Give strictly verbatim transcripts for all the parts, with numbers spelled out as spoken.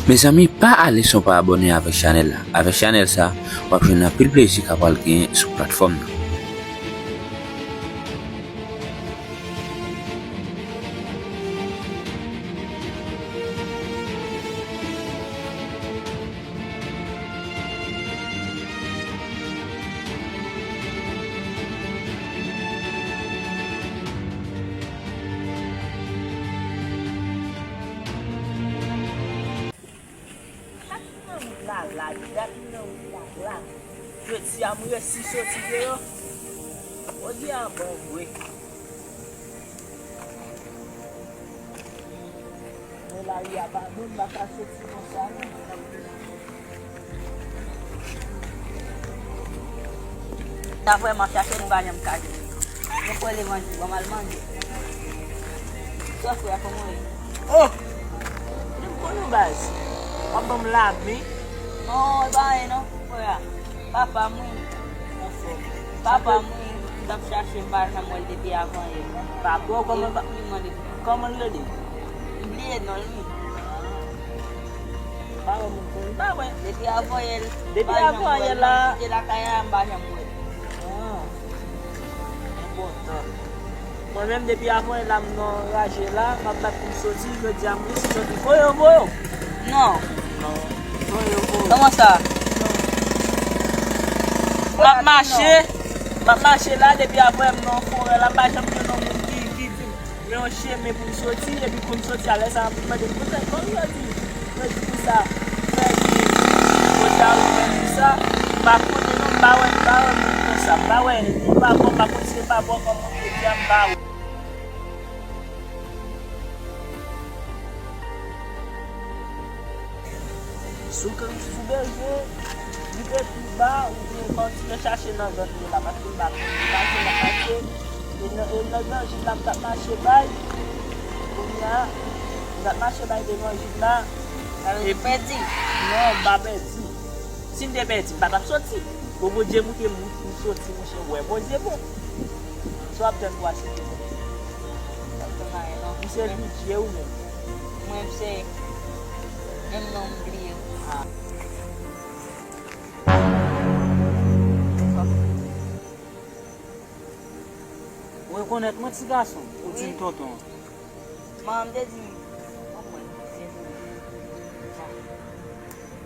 Mezanmi, pa ale san w pa abòne avèk chanèl la. Avèk chanèl sa, w ap jwenn anpil plezi k ap pral genyen sou platfòm nan. Sa ki nan wout la la, dat m nan wout la la. Jodi a m resi soti deyò. Jodi a bon vre. Men lari a pa bon, m pa ka soti konsa non. Ta vrèman chache m pa janm ka jwenn. Mwen kwè lè manje, ban m al manje. Sò frè, kòman w ye? Oh! Di m konnen baz. W ap ban m lamen. Non, e pa anyen non, frè. Papa m wi. Anfòm. Papa m wi, m t ap chache m pa janm wè l depi avan yè. Papa w, kòman, kòman l rele? M bliye non l wi. Pa wè moun konn, pa wè. Depi avan yè, depi avan yè la. Kite lakay la, m pa janm wè l. Ah. Enpòtan. Mwen menm, depi avan yè la, m nan raje la, m ap bat pou m soti, jodi a m resi soti. Voye w, voye w. Non. Non. Voye w, voye w. Kòman sa? Non. M ap mache, m ap mache la, depi avan yè m nan forè la, m pa janm jwenn yon moun ki, ki di m, men yon chemen pou m soti, epi pou m soti a lè sa a, pou m mande m, "Kote, kòman yo di?" Yo di pou sa, fè di, kote a ou fè pou sa, m pa konnen non, m pa wè, m pa wè moun konsa, m pa wè, li pa bon, m pa konn si l pa bon, kòman pou di a, m pa wè. Si w bezwen, li te pi ba, oubyen kontinye chache nan zòn yo la, paske m pa konn, m pa konn l ap mache. E nan, e nan danje la, m t ap mache bay. Kounye a, m t ap mache bay devan jij la. Sa vle di pèdi? Non, m pa pèdi. Si m te pèdi, m pa t ap soti. Bon, Bondye moute m wout pou m soti, monchè, wè Bondye bon. Sa w ap tann pou asepte Bondye? M ap tann anyen non. Ou se Lidye ou menm? Mwen, m se menm non m bliye wi. Ah. Ou rekonèt mwen, ti gason? Ou di m tonton an? Manman m te di m, oh, mwen, se vre.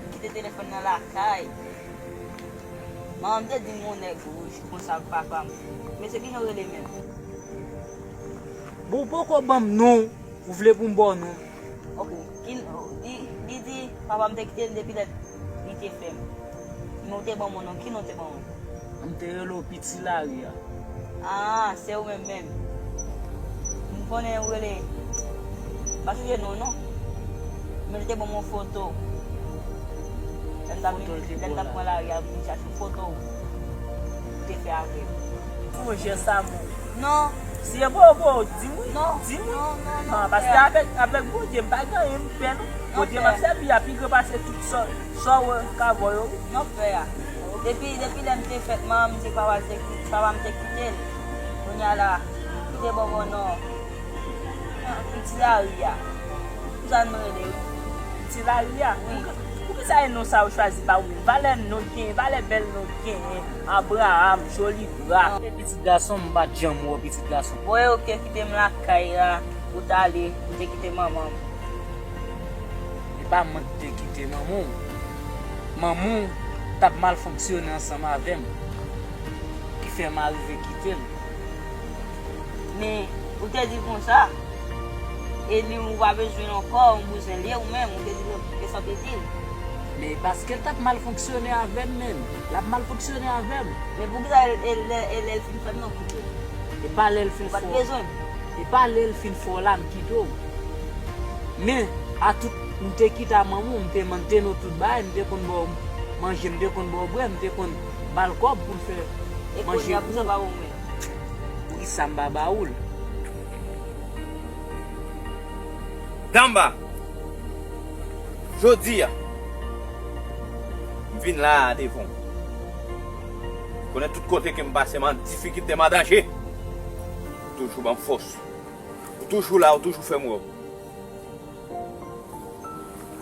M kite telefòn nan lakay. Manman m te di m yon nèg wouj konsa k papa m. Mesye, kijan w rele menm? Bon, ou poko ban m non. Ou vle pou m ba w non? Ok. Ki, li, li di papa m te kite l depi lè li te fè m. Men w te ban m yon non. Ki non w te ban mwen? M te rele w Piti Lari a. Ah, se ou menm menm. M konnen ou rele, m pa sonje non w non. Men li te ban m yon foto. Lè m t ap, lè m t ap pran lari a, m chache foto ou te fè avè m. Monchè Samou. Non. Si e pou ou, pou ou, di m wi. Non. Di m wi. Non, non, non, frè. Non, paske avèk, avèk Bondye, m pa gen anyen m pè non. Non, frè. Bondye m ap sèvi a pi gran pase tout sa, sa w wè k avè w yo wi. Non, frè a. Depi, depi lè m te fèt, manman m di papa l te ki-, papa m te kite l. Kounye a la, li te ban m yon non. Piti Lari a. Pou sa n rele wi. Piti Lari a? Wi. Poukisa e non sa yo chwazi ba ou menm? Valè non genyen, valè bèl non genyen. Abraham, Jolibra. Non. E pitit gason m, m pa t janm wè w pitit gason. Bon, e oke, kite m lakay la. Ou t ale, ou te kite manman m. E pa mwen ki te kite manman w. Manman w t ap mal fonksyone ansanm avè m. Ki fè m arive kite l. Men, ou te di l konsa, e li, ou pa bezwen l ankò, ou bezwen l ye ou menm, ou te di l, e sa w te di l. Men paske l t ap mal fonksyone avè m menm. L ap mal fonksyone avè m. Men poukisa e, e, lè, e lè l fin fè m nan kite l? E pa lè l fin fè w. Ou pa t bezwen m. E pa lè l fin fè w la m kite w. Men, a tout, m te kite a manman w, m te mantene w tout bagay, m te konn ba w manje, m te konn ba w bwè, m te konn ba l kòb pou l fè manje pou ou. E kounye a, poukisa w pa ban mwen? Poukisa m pa ba ou l? Danba, jodi a, m vin la a devan w. Konnen tout kote ke m pase, m an difikilte, m an danje. Ou toujou ban m fòs. Ou toujou la, ou toujou fè m wè w.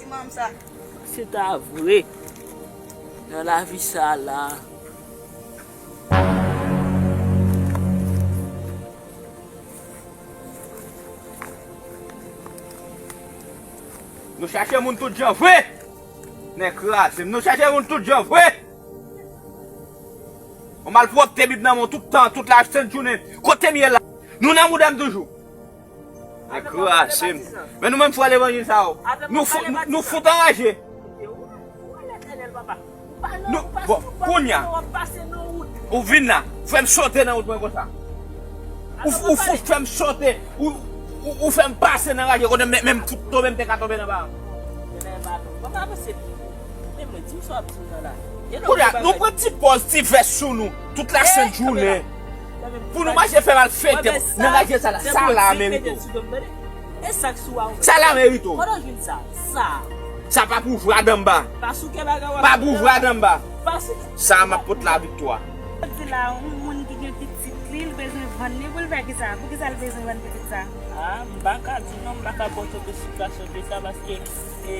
ti manm sa. Se ta vre. Nan lavi sa la. Nou chache moun tout jan vre. Nèg kraze m. Nou chache moun tout jan vre. Yon malpwòpte Bib nan men w tout tan, tout la sent jounen. Kote m ye la? Nou nan mouda m toujou. Nèg kraze m. Men nou menm frè levanjil sa yo. Nou fou, nou, nou fout anraje. Nou, bon, kounye a, ou vin la, fè m sote nan wout mwen konsa. Ou, ou fout fè m sote, ou, ou, ou fè m pase nan raje kote men, men m fout tonbe, m te ka tonbe nan ba. Kounye a, nou pran ti pòz, ti vès sou nou, tout la sent jounen. Pou nou mache fè malfektè nan raje sa la, sa la merite w. E sa k sou a ou? Sa la merite w. Kote w jwenn sa? Sa. Sa pa pou vre adanba. Pa souke bagay w ap. Pa pou vre adanba. Pa souke. Sa m ap pot la viktwa. Di la, yon moun ki gen pitit li, li bezwen vann li pou l fè kisa? Poukisa l bezwen vann pitit sa? A, m pa ka di non, m pa ka ba w tout esplikasyon de sa, paske, e,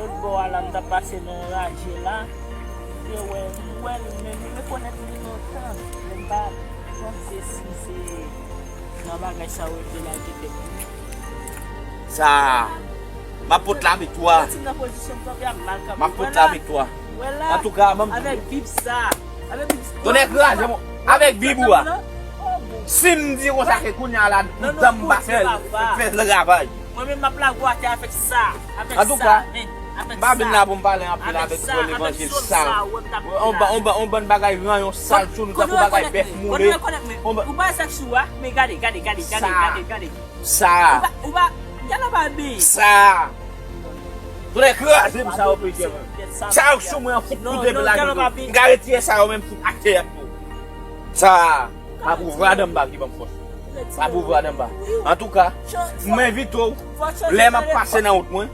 lòt bò a la, m t ap pase nan yon raje la, m te wè, m wè l, men m rekonèt li lontan, men m pa panse si se nan bagay sa yo te lage tèt li. Sa, m ap pot la viktwa. Santi m nan pozisyon m tonbe a, m mal kanpe. M ap pot la viktwa. Antouka, ban m. Avèk Bib sa. Avèk Bib sa. Tonè kraze m. Avèk Bib ou a. Si m di konsa ke kounye a la, dan m pa fè l, fè l travay. Mwen menm m ap lage w atè avèk sa. Avèk sa. Antouka, m pa vin la pou m pale anpil avèk frè levanjil sa. On ba-, on ba-, on bann bagay ranyon sal sou nou, tankou bagay bèf moule. Ou pa sèk sou a, men gade, gade, gade, gade, gade, gade. Sa. Ou pa, ou pa, gade pa byen. Sa. Tonè kraze m sa yo pete mwen. Sa yo sou mwen an fout koute blayi tou. M ka retire sa yo menm fout atè tou. Sa. Pa pou vre adanba ki ban m fòs. Pa pou vre adanba. Antouka, m envite w, lè m ap pase nan wout mwen,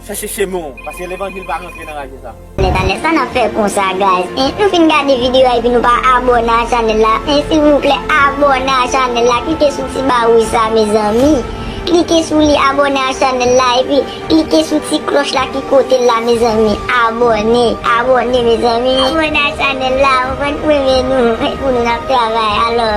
chache chemen w, paske levanjil pa rantre nan raje sa. Alèz, alèz, sa n ap fè konsa, guys? En, nou fin gade videyo a epi nou pa abòne a chanèl la. En, silvouplè, abòne a chanèl la. Klike sou ti ba wouj sa, mezanmi. Klike sou li, abòne a chanèl la, epi klike sou ti klòch la ki kote l la, mezanmi. Abòne, abòne, mezanmi. Abòne a chanèl la, ou konn, pou renmen nou, pou nou n ap travay. Alò.